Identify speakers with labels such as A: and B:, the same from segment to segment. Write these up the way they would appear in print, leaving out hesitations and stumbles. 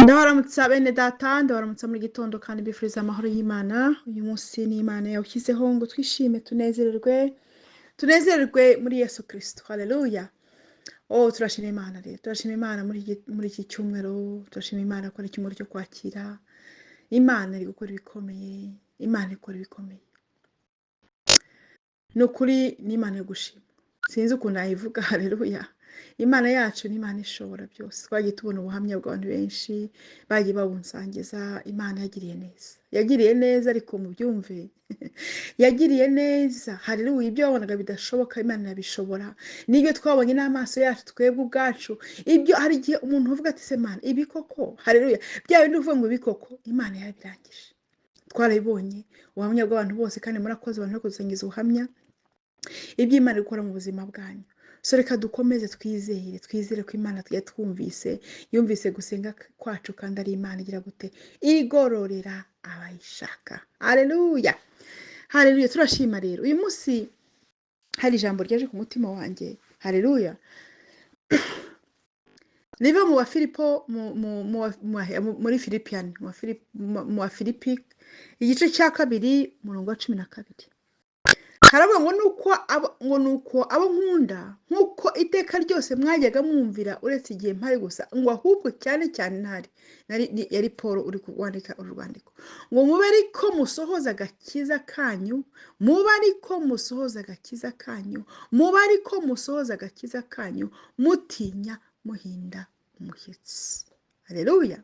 A: Ndabaramutsa bene data, ndabaramutsa muri gitondo kandi mbifuriza amahoro y'Imana. Uyu munsi ni Imana yawushyizeho ngo twishime, tunezererwe, tunezererwe muri Yesu Kristo. Haleluya. Oh, turashima Imana rero, turashima Imana muri iki cyumweru, turashima Imana ko ari icyumweru cyo kwakira. Imana iri gukora ibikomeye, Imana ikora ibikomeye. Ni ukuri ni Imana yo gushima. Sinzi ukuntu nayivuga, haleluya. Imana yacu ni Imana ishobora byose. Twagiye tubona ubuhamya bw'abantu benshi bagiye babunsangiza. Imana yagiriye neza, yagiriye neza, ariko mubyumve, yagiriye neza, haleluya. Ibyo wabonaga bidashoboka, Imana irabishobora. N'ibyo twabonye n'amaso yacu twebwe ubwacu, ibyo hari igihe umuntu uvuga ati: "Se Mana, ibi koko?" Haleluya. Bya bindi uvuga ngo ibi koko, Imana yarabirangije. Twarabibonye ubuhamya bw'abantu bose, kandi murakoze abantu bari kudusangiza ubuhamya ibyo Imana ikora mu buzima bwanyu. So reka dukomeze twizere, twizere ko Imana tujya twumvise, yumvise gusenga kwacu, kandi ari Imana igira gute? Igororera abayishaka. Haleluya, haleluya. Turashima rero. Uyu munsi hari ijambo ryaje ku mutima wanjye, haleluya, riva mu Bafilipo, muri Filipiyani, mu Bafilipi igice cya 2, umurongo wa 12. Haravuga ngo nuko abo, ngo nuko abo nkunda, nk'uko iteka ryose mwajyaga mwumvira, uretse igihe mpari gusa, ngo ahubwo cyane cyane ntari yari Paul uri wandika uru rwandiko, ngo mube ariko musohoza agakiza kanyu, mube ariko musohoza agakiza kanyu, mube ariko musohoza agakiza kanyu mutinya muhinda umushyitsi. Haleluya.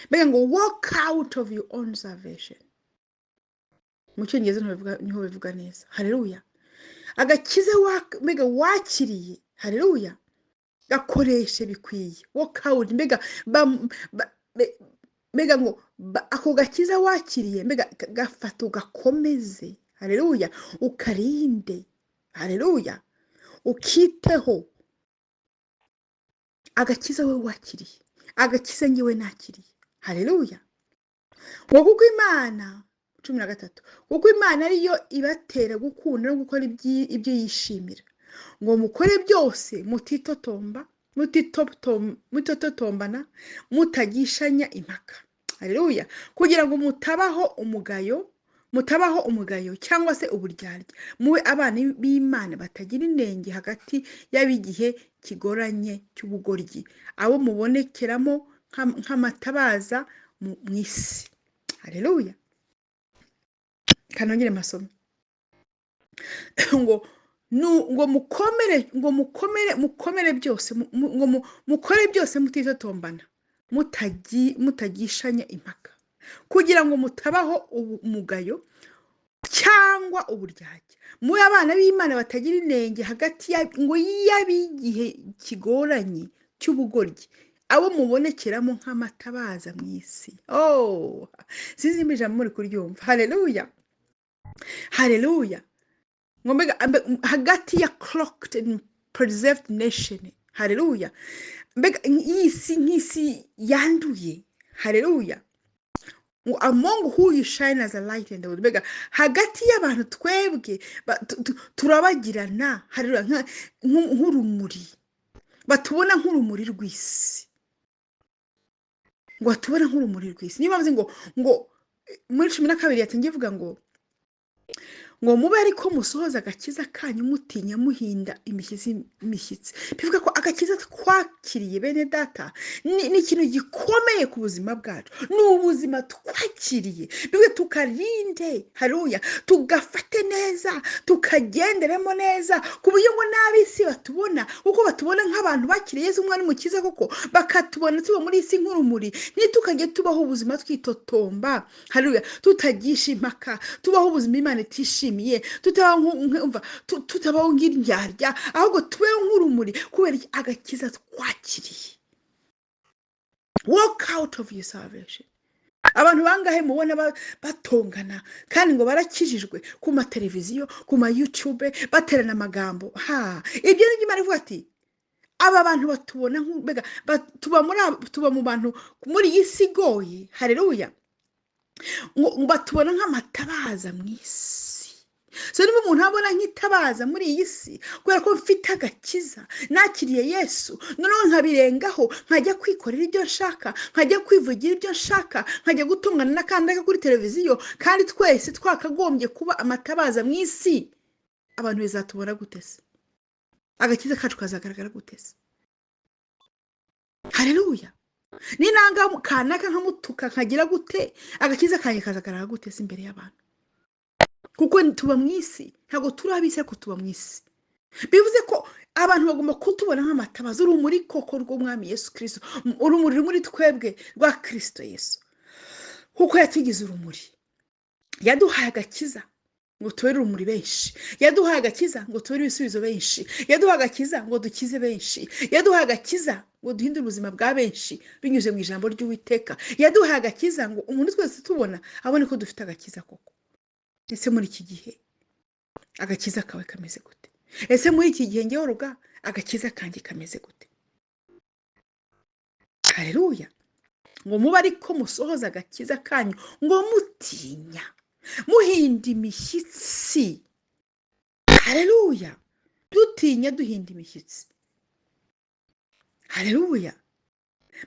A: Mbega ngo "Work out of your own salvation" mu Cyongereza niho bivuga neza. Haleluya. Agakiza mbega wakiriye, haleluya, gakoreshe bikwiye. Work out, mbega mbega ngo ako gakiza wakiriye, mbega gafata ugakomeze, haleluya, ukarinde, haleluya, ukiteho. Agakiza wowe wakiriye, agakiza ngewe nakiriye, haleluya. Ngo kuko Imana, 13, kuko Imana ariyo ibatera gukunda no gukora ibyo yishimira, ngo mukore byose mutitotomba, mutitotombana, mutagishanya impaka, haleluya, kugira ngo mutabaho umugayo, mutabaho umugayo cyangwa se uburyarya, mube abana b'Imana batagira inenge hagati y'ab'igihe kigoranye cy'ubugoryi, abo mubonekeramo nk'amatabaza mu isi. Haleluya. Kanongere masomo ngo ngo mukomere, ngo mukomere, mukomere byose, ngo mukore byose mutitotombana, mutagishanya impaka, kugira ngo mutabaho umugayo cyangwa uburyarya, mube abana b'Imana batagira inenge hagati ngo y'ab'igihe kigoranye cy'ubugoryi, abo mubonekeramo nk'amatabaza mu isi. Oh, sinzi nimba ijambo muri kuryumva. Haleluya, haleluya. Ngo mbega hagati ya cloaked and preserved nation, haleluya, mbega nk'isi, nk'isi yanduye, haleluya, ngo among who you shine as a light in the world. Mbega hagati y'abantu twebwe turabagirana, haleluya, nk'urumuri, batubona nk'urumuri rw'isi, ngo batubona nk'urumuri rw'isi. Niyo mpamvu ngo muri 12 yatangiye ivuga ngo mube ariko musohoza agakiza kanyu mutinya muhinda imishyitsi. Bivuga ko agakiza twakiriye, bene data, ni ikintu gikomeye ku buzima bwacu, ni ubuzima twakiriye. Bivuga tukarinde, haleluya, tugafate neza, tukagenderemo neza, ku buryo ngo n'ab'isi batubona, kuko batubona nk'abantu bakiriye Yesu umwami mukiza koko, bakatubona tuba muri isi nk'urumuri. Ntitukajye tubaho ubuzima twitotomba, haleluya, tutagisha impaka, tubaho ubuzima Imana itishimiye, tutabaho umva, tutabaho nk'indyarya, ahubwo tubeho nk'urumuri. Kubera iki? Agakiza twakiriye. Walk out of your salvation. Abantu bangahe mubona batongana kandi ngo barakijijwe, ku mateleviziyo, ku ma YouTube, baterana amagambo? Ha, ibyo ni byo Imana ivuga ati: "Aba bantu batubona mbega tuba muri tuba mu bantu muri iyi si igoye," haleluya, ngo batubona nk'amatabaza mu isi. So niba umuntu abona nk'itabaza muri iyi si kubera ko mfite agakiza, nakiriye Yesu, noneho nkabirengaho, nkajya kwikorera ibyo nshaka, nkajya kwivugira ibyo nshaka, nkajya gutungana n'akandaka kuri televiziyo, kandi twese twakagombye kuba amatabaza mu isi, abantu bizatubona gute se? Agakiza kacu kazagaragara gute se? Haleluya. Ninanga kanaka nkamutuka nkagira gute, agakiza kanjye kazagaragara gute se imbere y'abantu? Kuko tuba mu isi, ntabwo turi ab'isi ariko tuba mu isi. Bivuze ko abantu bagomba kutubona nk'amatabaza, urumuri koko rw'Umwami Yesu Kristo, urumuri ruri muri twebwe rwa Kristo Yesu, kuko yatugize urumuri, yaduhaye agakiza ngo tubere urumuri benshi, yaduhaye agakiza ngo tubere ibisubizo benshi, yaduhaye agakiza ngo dukize benshi, yaduhaye agakiza ngo duhindure ubuzima bwa benshi binyuze mu ijambo ry'Uwiteka, yaduhaye agakiza ngo umuntu twese tubona abone ko dufite agakiza koko. Ese muri iki gihe agakiza kawe kameze gute? Ese muri iki gihe ngewe ruga agakiza kanjye kameze gute? Haleluya. Ngo mube ariko musohoza agakiza kanyu, ngo mutinya, muhinda imishyitsi. Haleluya. Dutinya duhinda imishyitsi. Haleluya.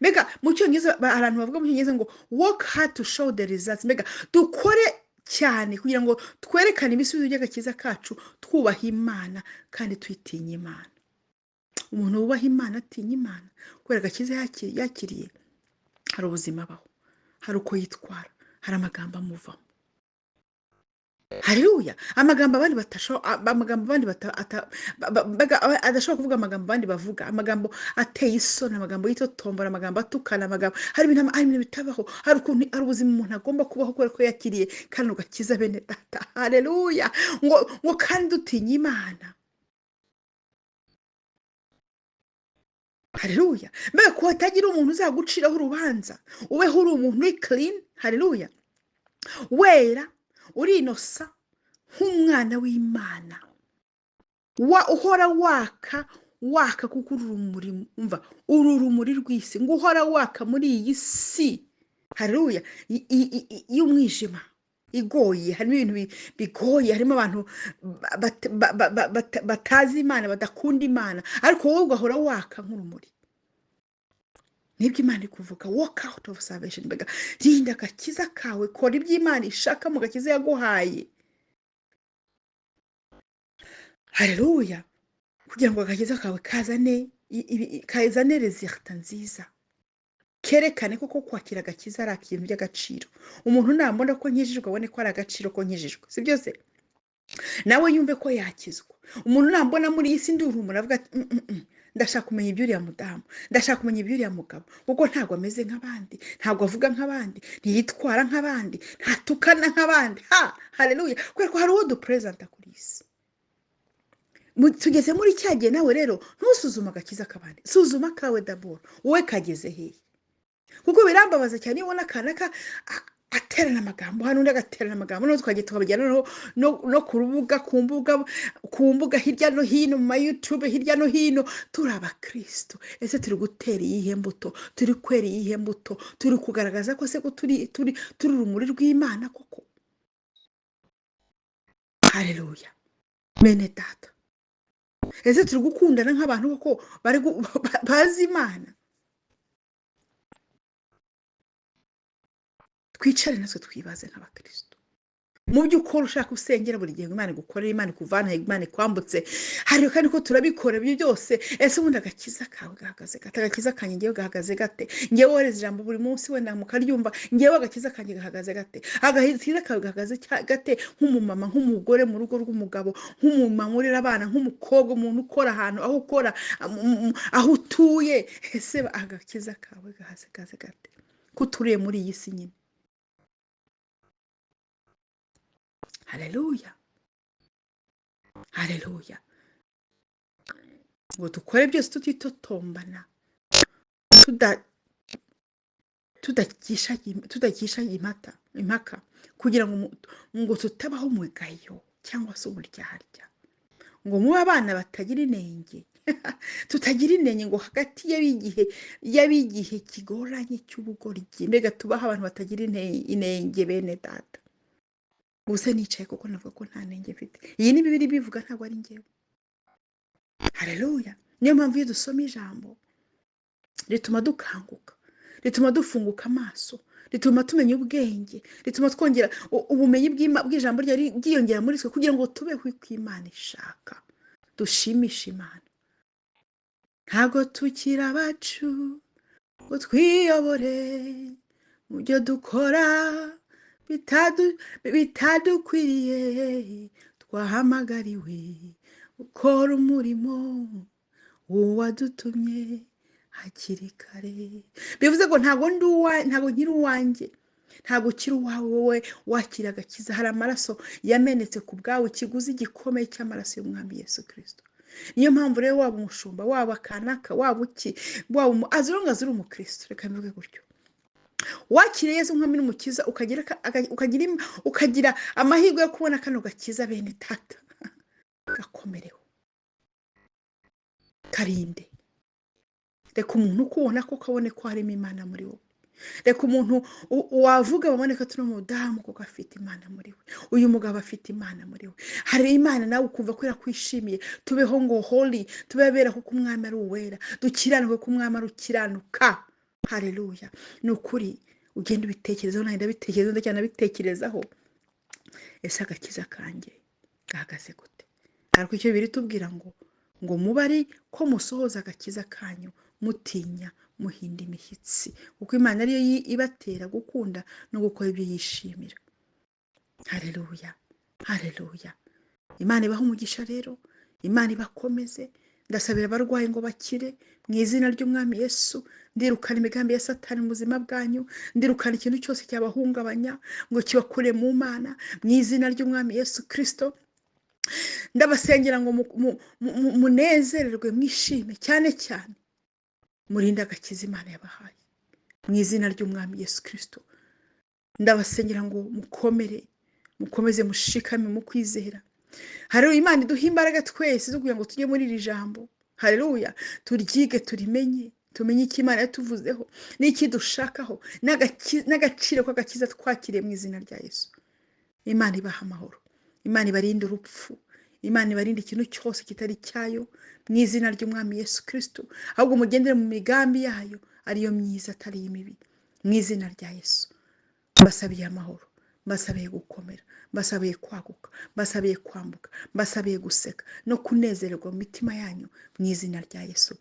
A: Mbega mu cyongereza abantu bavuga mu cyongereza ngo work hard to show the results. Mbega dukore cyane kugira ngo twerekane ibisubizo by'agakiza kacu, twubaha Imana kandi twitinya Imana. Umuntu wubaha Imana atinya Imana kubera agakiza yakiriye, hari ubuzima abaho, hari uko yitwara, hari amagambo amuvamo. Haleluya. Amagambo abandi amagambo abandi adashobora kuvuga, amagambo abandi bavuga, amagambo ateye isoni, amagambo yitotombora, amagambo atukana, amagambo, hari ibintu bitabaho, hari ukuntu, hari ubuzima umuntu agomba kubaho kubera ko yakiriye kandi ugakiza bene data. Haleluya. Ngo kandi dutinya Imana. Haleluya. Mbega ko hatagira umuntu uzaguciraho urubanza, ubeho uri umuntu uri clean. Haleluya. Wera, urinosa nk'umwana w'Imana, uhora waka waka, kuko uri urumuri, umva, uri urumuri rw'isi, ngo uhora waka muri iyi si. Haleluya. Y'umwijima igoye, harimo ibintu bigoye, harimo abantu batazi Imana, badakunda Imana, ariko wowe ugahora waka nk'urumuri. Nibyo Imana iri kuvuga, walk out of salvation. Mbega rinda agakiza kawe, kora ibyo Imana ishaka mu gakiza yaguhaye. Haleluya. Kugira ngo agakiza kawe kazane resulta nziza, kerekane koko kwakira agakiza ari ikintu by'agaciro. Umuntu nambona ko nkijijwe abone ko ari agaciro ko nkijijwe, si byose? Nawe yumve ko yakizwa. Umuntu nambona muri iyi si ndi urumuri avuga ati, ndashaka kumenya iby'uriya mudamu, ndashaka kumenya iby'uriya mugabo, kuko ntabwo ameze nk'abandi, ntabwo avuga nk'abandi, ntiyitwara nk'abandi, ntatukana nk'abandi. Ha, haleluya. Kubera ko hari uwo dupresenta kuri iyi si. Tugeze muri cya gihe nawe rero ntusuzume agakiza k'abandi, suzuma akawe daboro, wowe kageze hehe? Kuko birambabaza cyane iyo ubona akana aterana amagambo hano, undi agaterana amagambo, noneho tukajya tukabajyana no ku rubuga, ku mbuga hirya no hino, mu ma YouTube hirya no hino. Turi abakristo, ese turi gutera iyihe mbuto? Turi kwera iyihe mbuto? Turi kugaragaza ko se ko turi urumuri rw'Imana koko? Haleluya. Bene data, ese turi gukundana nk'abantu koko bazi Imana? Twicare natwe twibaze nk'abakristo. Mu by'ukuri ushaka usengera buri gihe ngo Imana igukorere, Imana ikuvane, Imana ikwambutse. Hari kandi ko turabikora ibyo byose. Ese ubundi agakiza kawe gahagaze gate? Agakiza kanjye ngewe gahagaze gate? Ngewe wohereza ijambo buri munsi wenda mukaryumva, ngewe agakiza kanjye gahagaze gate? Agakiza kawe gahagaze gate? Nk'umumama, nk'umugore mu rugo rw'umugabo, nk'umumama urera abana, nk'umukobwa, umuntu ukora ahantu, aho ukora, aho utuye. Ese agakiza kawe gahagaze gate? Ko uturiye muri iyi si nyine. Haleluya, haleluya. Ngo dukore byose tutitotombana, tudagisha impaka, kugira ngo tutabaho umugayo cyangwa se uburyarya, ngo mube abana batagira inenge. Tutagira inenge ngo hagati y'abigihe kigoranye cy'ubugoryi. Mbega tubaho abantu batagira inenge bene data. Ubuse nicaye kuko navuga ko nta nenge mfite. Iyi ni Bibiliya ibivuga, ntabwo ari njyewe. Haleluya. Niyo mpamvu iyo dusoma ijambo rituma dukanguka, rituma dufunguka amaso, rituma tumenya ubwenge, rituma twongera ubumenyi bw'ijambo ryayo ryiyongera muri twe, kugira ngo tubeho uko Imana ishaka, dushimishe Imana. Ntabwo tukiri abacu ngo twiyobore mu byo dukora bitadukwiriye, twahamagariwe gukora umurimo w'uwadutumye hakiri kare. Bivuze ngo ntabwo ndi uwa, ntabwo nkiri uwanjye, ntabwo ukiri uwawe wowe wakira agakiza. Hari amaraso yamenetse ku bwawe, ikiguzi gikomeye cy'amaraso y'Umwami Yesu Kristo. Niyo mpamvu rero waba umushumba, waba kanaka, waba uki, waba umu, as long as uri umukristo, reka mbivuge gutyo, wakiriye Yesu nk'Umwami n'Umukiza, ukagira amahirwe yo kubona kano gakiza, bene tata, gakomereho, karinde. Reka umuntu ukubona ko kabone ko harimo Imana muri wowe. Reka umuntu wavuga babone ko turi umudamu kuko afite Imana muri we, uyu mugabo afite Imana muri we. Hari Imana nawe ukumva ko irakwishimiye. Tubeho ngo holy, tube abera kuko Umwami ari uwera, dukiranuke kuko Umwami ari ukiranuka. Haleluya. Ni ukuri ugenda ubitekerezaho, nanjye ndabitekerezaho, ndacyanabitekerezaho. Ese agakiza kanjye gahagaze gute? Ariko icyo biri tubwira ngo mube ari ko musohoza agakiza kanyu mutinya muhinda imishyitsi, kuko Imana ariyo ibatera gukunda no gukora ibyo yishimira. Haleluya, haleluya. Imana ibahe umugisha rero, Imana ibakomeze. Ndasabira abarwayi ngo bakire mu izina ry'Umwami Yesu. Ndirukana imigambi ya Satani mu buzima bwanyu, ndirukana ikintu cyose cyabahungabanya ngo kibakure mu Mana mu izina ry'Umwami Yesu Kristo. Ndabasengera ngo munezererwe, mwishime, cyane cyane murinde agakiza Imana yabahaye mu izina ry'Umwami Yesu Kristo. Ndabasengera ngo mukomere, mukomeze mushikame mu kwizera. Haleluya. Imana iduhe imbaraga twese zo kugira ngo tujye muri iri jambo. Haleluya. Turyige, turimenye, tumenye icyo Imana yatuvuzeho n'icyo idushakaho, n'agaciro k'agakiza twakiriye mu izina rya Yesu. Imana ibahe amahoro, Imana ibarinde urupfu, Imana ibarinde ikintu cyose kitari cyayo mu izina ry'Umwami Yesu Kristo. Ahubwo mugendere mu migambi yayo ariyo myiza atari imibi mu izina rya Yesu. Mbasabiye amahoro, mbasabiye gukomera, mbasabiye kwaguka, mbasabiye kwambuka, mbasabiye guseka no kunezererwa mu mitima yanyu mu izina rya Yesu.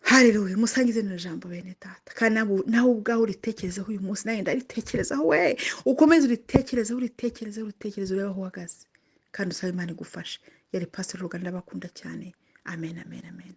A: Haleluya. Musangize rino jambo bene data, kandi nawe ubwawe uritekerezeho uyu munsi, nanjye ndaritekerezaho we. Ukomeze uritekerezeho, uritekerezeho, uritekerezeho, urebe aho uhagaze, kandi usabe Imana igufashe. Yari Pastor Ruga, ndabakunda cyane. Amen, amen, amen.